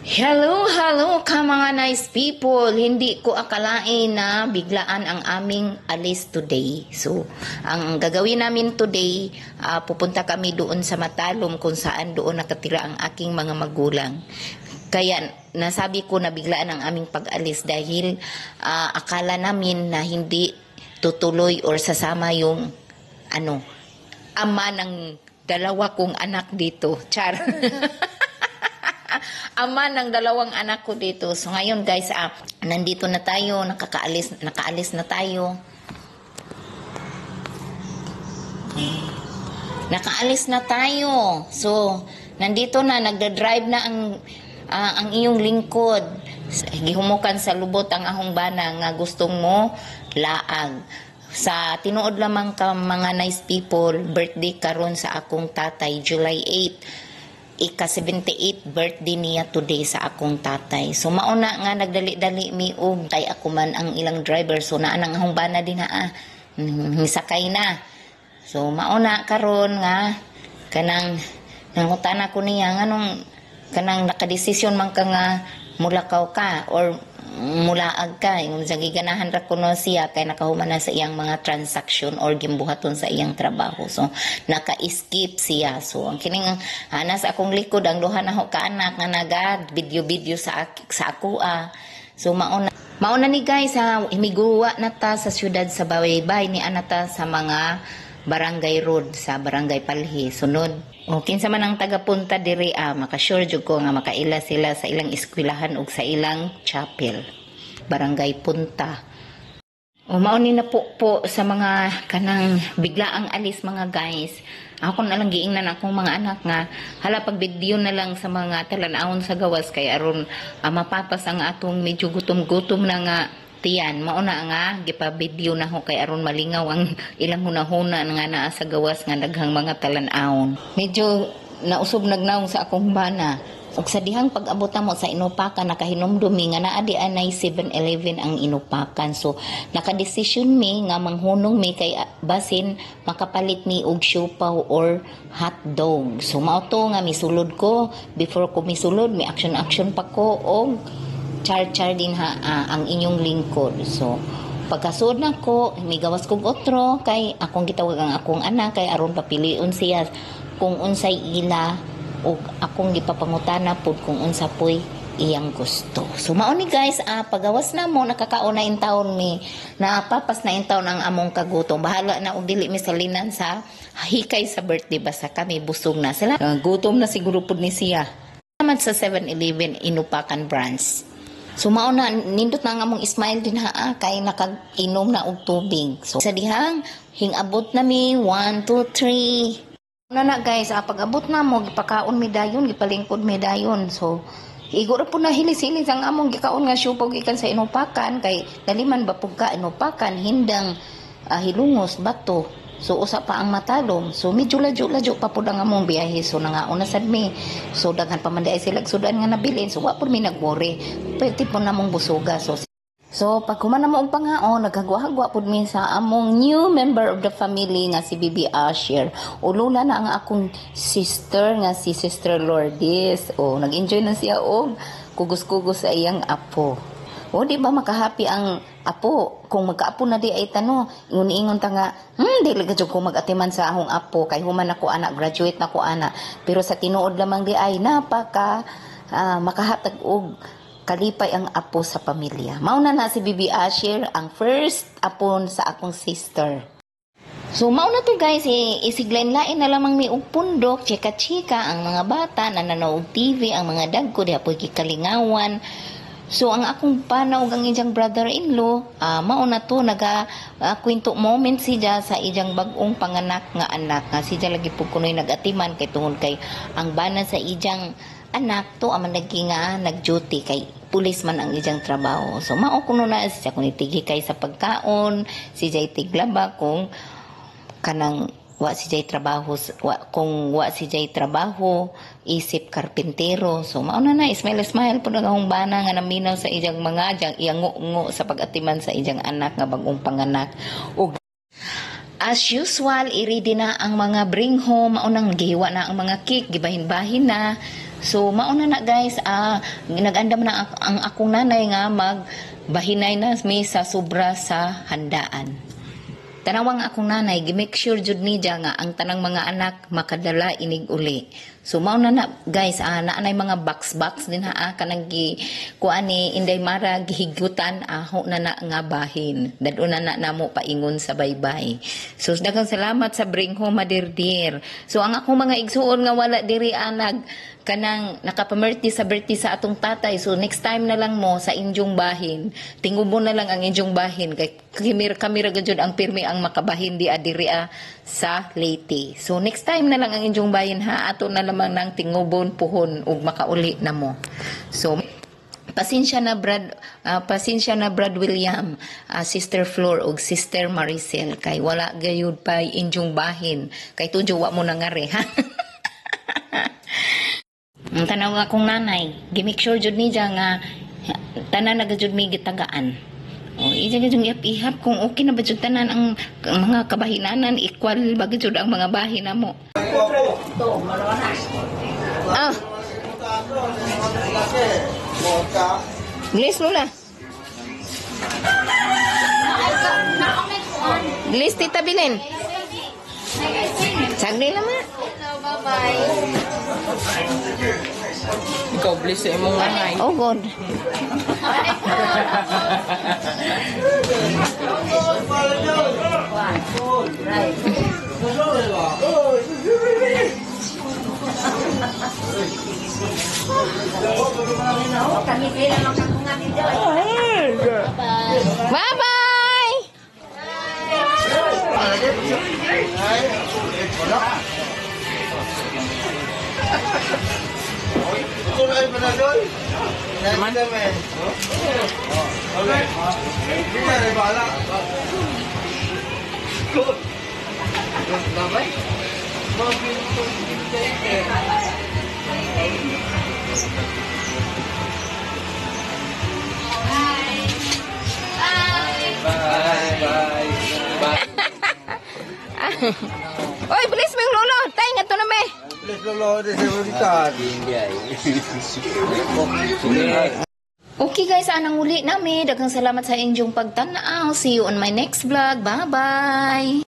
Hello, hello ka mga nice people. Hindi ko akalain na biglaan ang aming alis today. So, ang gagawin namin today, pupunta kami doon sa Matalom kung saan doon nakatira ang aking mga magulang. Kaya nasabi ko na biglaan ang aming pag-alis dahil akala namin na hindi tutuloy or sasama yung ano, ama ng dalawa kong anak dito. Char. Ama ng dalawang anak ko dito. So ngayon, guys, nandito na tayo, nakaalis na tayo. Nakaalis na tayo. So, nandito na, nagda-drive na ang iyong lingkod. Gihumukan sa lubot ang ahong bana nga gustong mo laag. Sa tinuod lamang ka mga nice people, birthday karon sa akong tatay, July 8, ika 78 birthday niya today sa akong tatay. So mauna nga nagdali-dali mi og kay ako man ang ilang driver, so naa nang ahong bana din ha. Misakay na. So mauna karon nga kanang nangutana ko niya nganong kanang nakadesisyon man ka nga mulakaw ka or mulaag ka. Ingon sa giganahan ra kuno siya kay nakahuman na sa iyang mga transaction or gimbuhaton sa iyang trabaho. So naka-skip siya. So ang kining ana sa akong likod ang duha na ho ka anak nga naga video-video sa ako ah. So mauna ni, guys, ha, himiguwa na ta sa siyudad sa Baybay ni ana ta sa mga barangay road sa Barangay Palhi. Sunod. O kinsa man ang tagapunta diri makasure jud ko nga makaila sila sa ilang eskwelahan ug sa ilang chapel. Barangay Punta. O mao ni na po sa mga kanang biglaang alis, mga guys. Ako na lang giingnan akong mga anak nga hala, pag video na lang sa mga talan-awon sa gawas kay aron mapapas ang atong medyo gutom-gutom na nga tiyan. Mao na nga gipa-video na ho kay aron malingaw ang ilang hunahuna nga naa sa gawas nga daghang mga talan-awon. Medyo nausob nagnaong sa akong bana. Ug sa dihang pag-abot mo sa Inupakan, nakahinumdum mi nga naa di anay 7-Eleven ang Inupakan. So nakadesisyon mi nga manghunong mi kay basin makapalit mi og siopao or hotdog. So mao to nga misulod ko. Before ko misulod, mi action action pa ko og char-char din ha ang inyong lingkod. So pagkasuod na ko, migawas kog otro kay akong gitawag ang akong anak kay aron papilion siya kung unsay ila ug akong gipapangutana pud kung unsa poy iyang gusto. So mao ni, guys, pagawas na mo nakakaon na in taon mi, napapas na in taon ang among kagutom. Bahala na og dili mi salinan sa hikay sa birthday, basta kami busog na sila. Gutom na siguro pud ni siya. Naman sa 7-Eleven Inupakan branch. So mao na nindot na ang among smile din ha kay nakainom na og tubig. So sa dihang hingabot na mi, 1 2 3. Na, guys, pag-abot na mo, gipakaon mi dayon, gipalingkod mi dayon. So igo ra pud na hilis-hilis ang among gikaon nga siopao gikan sa Inupakan kay daliman ba pug ka Inupakan, Hindang, Hilongos, Bato. So usa pa ang Matalom. So medyo ladyo-ladyo pa pud ang among biyahe. So nangaon na sad mi. So daghan pa man diay sila sudan nga nabilin. So wa pud mi nagworry. Pwede po namong busuga. So, pag human na mo og pangaon, naghagwa-hagwa pud mi sa among new member of the family nga si Bibi Asher. Uluna na ang akong sister nga si Sister Lourdes. O, nag-enjoy na siya og kugos-kugos sa iyang apo. O, di ba makahappy ang apo? Kung magkaapo na di ay tano, ingon-ingon ta nga, dili ka jud ko mag-atiman sa akong apo, kay human ako ana, graduate na ko ana. Pero sa tinuod lamang di ay, napaka makahatag og kalipay ang apo sa pamilya. Mauna na si Bibi Asher, ang first apon sa akong sister. So mauna to, guys, isiglain-lain na lamang mi og pundok, chika-chika ang mga bata nananaw og TV, ang mga dagko diha po'y gikalingawan. So ang akong pana ug ang iyang brother-in-law, mao na to naga kwento moment siya sa iyang bag-ong panganak nga anak nga siya lagi pud kunoy nagatiman kay tungod kay ang bana sa iyang anak to aman lagi nga nag-duty kay pulis man ang iyang trabaho. So mao kuno na siya kung itigi kay sa pagkaon, si Jay tiglaba kung kanang wa si Jay trabaho, wa, kung wa si Jay trabaho isip karpintero. So mao na na smile smile pud ang akong bana nga naminaw sa iyang mga diyang iyang ngo sa pag-atiman sa iyang anak nga bag-ong panganak. Ug as usual, i-ready na ang mga bring home, maunang gihiwa na ang mga cake, gibahin-bahin na. So mauna na, guys, nag-andam na ang akong nanay nga mag bahinay na mi sa sobra sa handaan. Tanawang akong nanay, gi-make sure jud niya nga ang tanang mga anak makadala inig uli. So mao na na, guys, naanay mga box box din ha, kanang gi kuan ni Inday Mara, gihigutan aho na na nga bahin. Dadon na na namo paingon sa baybay. So daghang salamat sa bring home, Madirdir. So ang akong mga igsuon nga wala diri anag kanang nakapamerti sa birthday sa atong tatay. So next time na lang mo sa inyong bahin. Tingubo na lang ang inyong bahin kay kimir kami ra gyud ang pirmi ang makabahin di adiri sa Leyte. So next time na lang ang inyong bahin ha, ato na lamang nang tingubon puhon ug makauli na mo. So pasensya na Brad, pasensya na Brad William, Sister Flor ug Sister Maricel kay wala gayud pa inyong bahin kay tudyo wa mo nangari ha. Ang tanaw nga akong nanay, gi-make sure jud niya nga tanan na jud mi gitagaan. O, iya jud ihap-ihap kung okay na ba jud tanan ang mga kabahinanan, equal ba jud ang mga bahin namo. Ah. Bilis, Lola. Bilis, Tita Bilin. Sagli lang ma. Ikaw, bless sa imong nanay. Oh God. Bye-bye! Bye. Bye. Bye. Oy, bilis mo yung lolo. Tay, nga to na me. Bless lolo de seguridad. Okay guys, anang uli nami. Daghang salamat sa inyong pagtanaw. See you on my next vlog. Bye-bye!